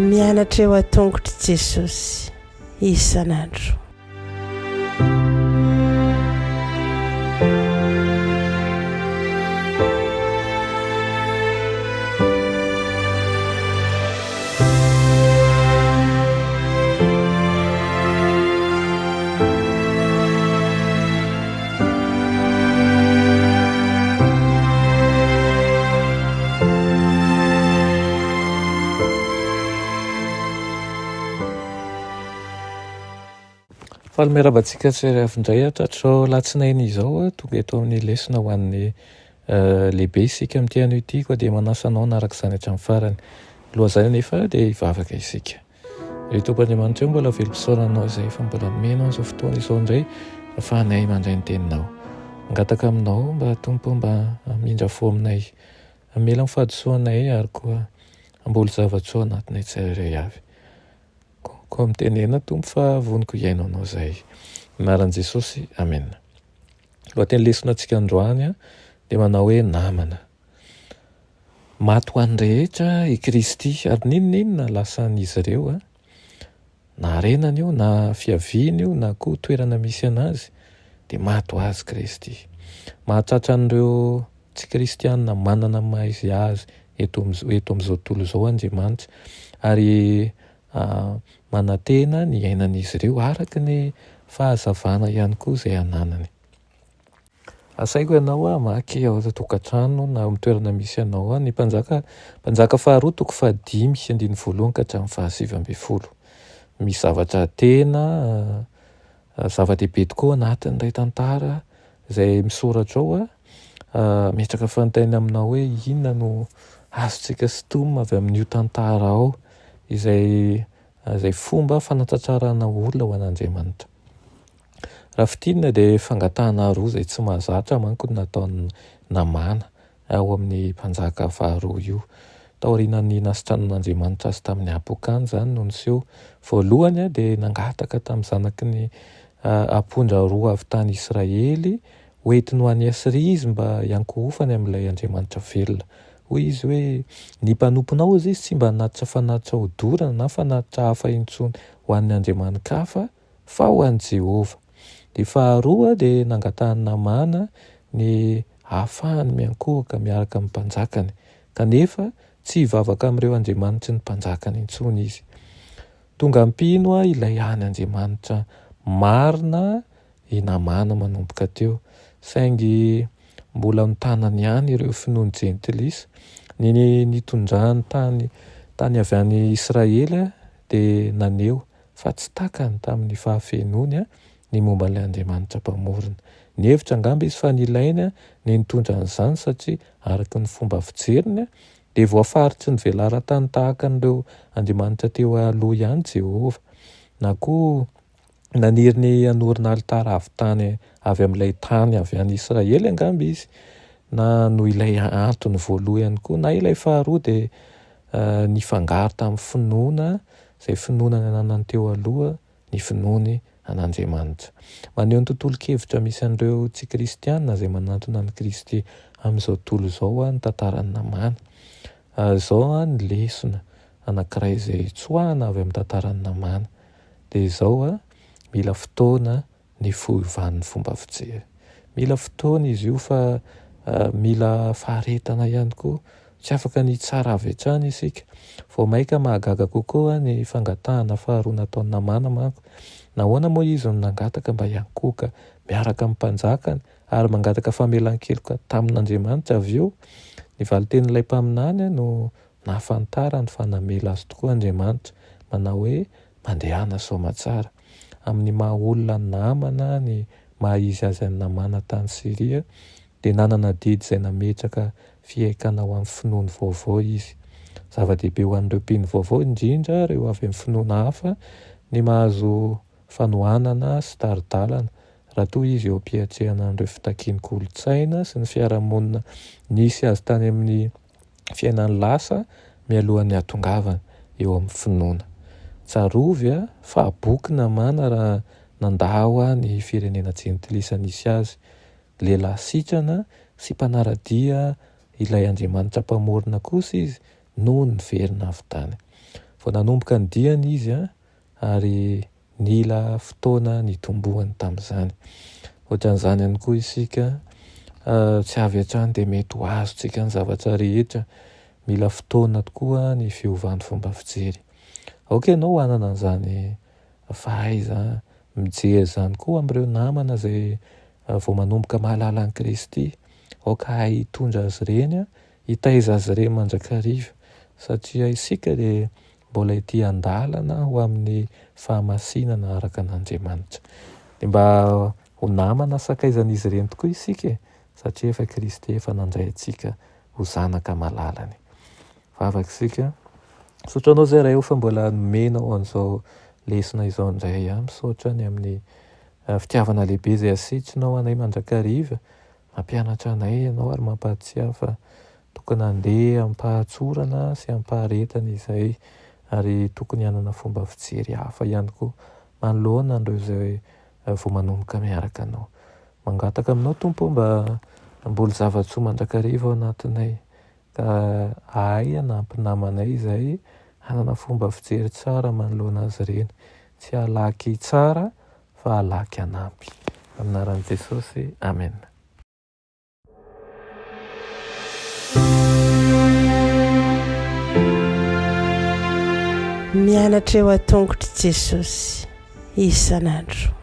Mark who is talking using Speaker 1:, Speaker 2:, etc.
Speaker 1: Mianatra eo an-tongotr'i Jesosy isan'andro.
Speaker 2: Faly miarahaba antsika tsirairay avy indray hatratr'izao alatsinainy izao. Tonga eto amin'ny lesona ho an'ny lehibe isika amin'ity anio ity koa dia manasa anao hanaraka izany hatramin'ny farany. Alohan'izany anefa dia hivavaka isika. Ry Tompo Andriamanitra ô, mbola velom-pisaorana Anao izay efa mbola nomenao an'izao fotoana izao indray ahafahanay mandray ny Teninao. Mangataka Aminao mba Tompo mba hamindra fo aminay, hamela ny fahadisoanay ary koa hamboly zava-tsoa anatinay tsirairay avy. Koa mitenena Tompo fa voniko hihaino Anao izahay. Anaran'i Jesosy, Amena. Lohateny lesona antsika androany dia manao hoe namana. Maty ho an'ny rehetra i Kristy, ary n'inon'inona lasan'izy ireo, na harenany io, na fiaviany io, na koa toerana misy an'azy, dia maty ho azy Kristy. Mahatratra an'ireo tsy kristiana manana ny maha izy azy eto eto amin'izao tontolo izao Andriamanitra, ary manantena ny hiainan'izy ireo araka ny fahazavana ihany koa izay ananany. Asaiko ianao hamaky ao an-tokantrano na ao amin'ny toerana misy anao ny Mpanjaka, Mpanjaka faharoa toko fahadimy andininy voalohany ka hatramin'ny fahasivy ambin'ny folo. Misy zavatra tena zava-dehibe tokoa anatin'ilay tantara izay misoratra ao. Ametraka fanontaniana aminao hoe inona no azontsika sintomina avy amin'io tantara ao izay izay fomba fanatratrarana olona ho an'Andriamanitra. Raha fintinina dia fangatahana roa izay tsy mahazatra manko no nataon'i Namàna ao amin'ny mpanjaka faharoa io. Taorian'ny nasitranan'Andriamanitra azy tamin'ny habokany izany no niseho. Voalohany dia nangataka tamin'ny zanaky ny ampondra roa avy tany Israely hoentiny ho any Asyria izy mba hiankohofany amin'ilay Andriamanitra velona. Hoy izy hoe, Ny mpanomponao, hozy izy, tsy mba hanatitra fanatitra hodorana na fanatitra hafa intsony ho an'ny andriamani-kafa, fa ho an'i Jehovah. Ny faharoa dia nangatahan'i Namàna ny hahafahany miankohoka miaraka amin'ny mpanjakany, kanefa tsy hivavaka amin'ireo andriamanitry ny mpanjakany intsony izy. Tonga mpino ilay hany Andriamanitra marina i Namàna manomboka teo, saingy mbola notanany ihany ireo finoan'ny Jentilisa. Ny nitondrany tany tany avy any Israely dia naneho fa tsy takany tamin'ny fahafenoany ny momba an'ilay Andriamanitra Mpamorona. Nihevitra angamba izy fa nilainy ny nitondra an'izany satria araka ny fomba fijeriny dia voafaritry ny velaran-tany tahaka an'ireo andriamanitra teo aloha ihany Jehovah. Na koa naniry ny hanorina alitara avy tany avy amin'ilay tany avy any Israely angamba izy, na noho ilay antony voalohany koa, na ilay faharoa dia nifangaro tamin'ny finoana izay finoana nananany teo aloha ny finoany an'Andriamanitra. Maneho ny tontolon-kevitra misy an'ireo tsy kristiana izay manantona an'i Kristy amin'izao tontolo izao ny tantaran'i Namàna. Izao ny lesona anankiray izay tsoahina avy amin'ny tantaran'i Namàna dia izao, mila fotoana ny fiovan'ny fomba fijery. Mila fotoana izy io fa mila faharetana ihany koa. Tsy afaka ny hitsara avy hatrany isika. Vao mainka mahagaga kokoa ny fangatahana faharoa nataon'i Namàna manko. Nahoana moa izy no nangataka mba hiankohoka miaraka amin'ny mpanjakany ary mangataka famelan-keloka tamin'Andriamanitra avy eo? Ny valin-tenin'ilay mpaminany no nahafantarany fa namela azy tokoa Andriamanitra, manao hoe, Mandehana soamatsara. Amin'ny maha olona namana ny maha izy azy an'i Namàna tany Syria, dia nanana adidy izay nametraka fihaikana ho amin'ny finoany vaovao izy. Zava-dehibe ho an'ireo mpino vaovao, indrindra ireo avy amin'ny finoana hafa, ny mahazo fanohanana sy tari-dalana, raha toa izy eo am-piatrehana an'ireo fitakian'ny kolontsaina sy ny fiarahamonina nisy azy tany amin'ny fiainany lasa mialohan'ny hahatongavany eo amin'ny finoana. Tsarovy fa boky namana raha nandao ny firenena jentilisa nisy azy. lehilahy sitrana sy mpanara-dia ilay Andriamanitra Mpamorona kosa izy nony niverina avy tany. Vao nanomboka ny diany izy ary nila fotoana nitomboany tamin'izany. Ohatran'izany ihany koa isika, tsy avy hatrany dia mety ho azontsika ny zavatra rehetra. Mila fotoana tokoa ny fiovan'ny fomba fijery. Aoka ianao hanana an'izany fahaiza mijery izany koa amin'ireo namana izay vao manomboka mahalala an'i Kristy. Aoka hahay hitondra azy ireny, hitaiza azy ireny mandrakariva satria isika dia mbola ety an-dalana ho amin'ny fahamasinana araka an'Andriamanitra. Dia mba ho namana sakaizan'izy ireny tokoa isika e, satria efa Kristy efa nandray antsika ho zanaka malalany. Vavaka isika. Misaotra anao izay Ray o fa mbola nomenao an'izao lesona izao indray aho. Misaotra ny amin'ny eh, fitiavana lehibe izay asetrinao anay mandrakariva. Mampianatra anay ianao ary mampahatsiahy fa tokony handeha amim-pahatsorana sy amim-paharetana izay ary tokony hanana fomba fijery hafa ihany koa manoloana an'ireo izay eh, vao manomboka miaraka anao. Mangataka aminao Tompo mba hamboly zava-tsoa mandrakariva ao anatinay ka hahay hanampy namanay izay hanana fomba fijery tsara manoloana azy ireny. Tsy halaky hitsara fa halaky hanampy. Amin'ny anaran'i Jesosy, Amena.
Speaker 1: Mianatra eo an-tongotr'i Jesosy isan'andro.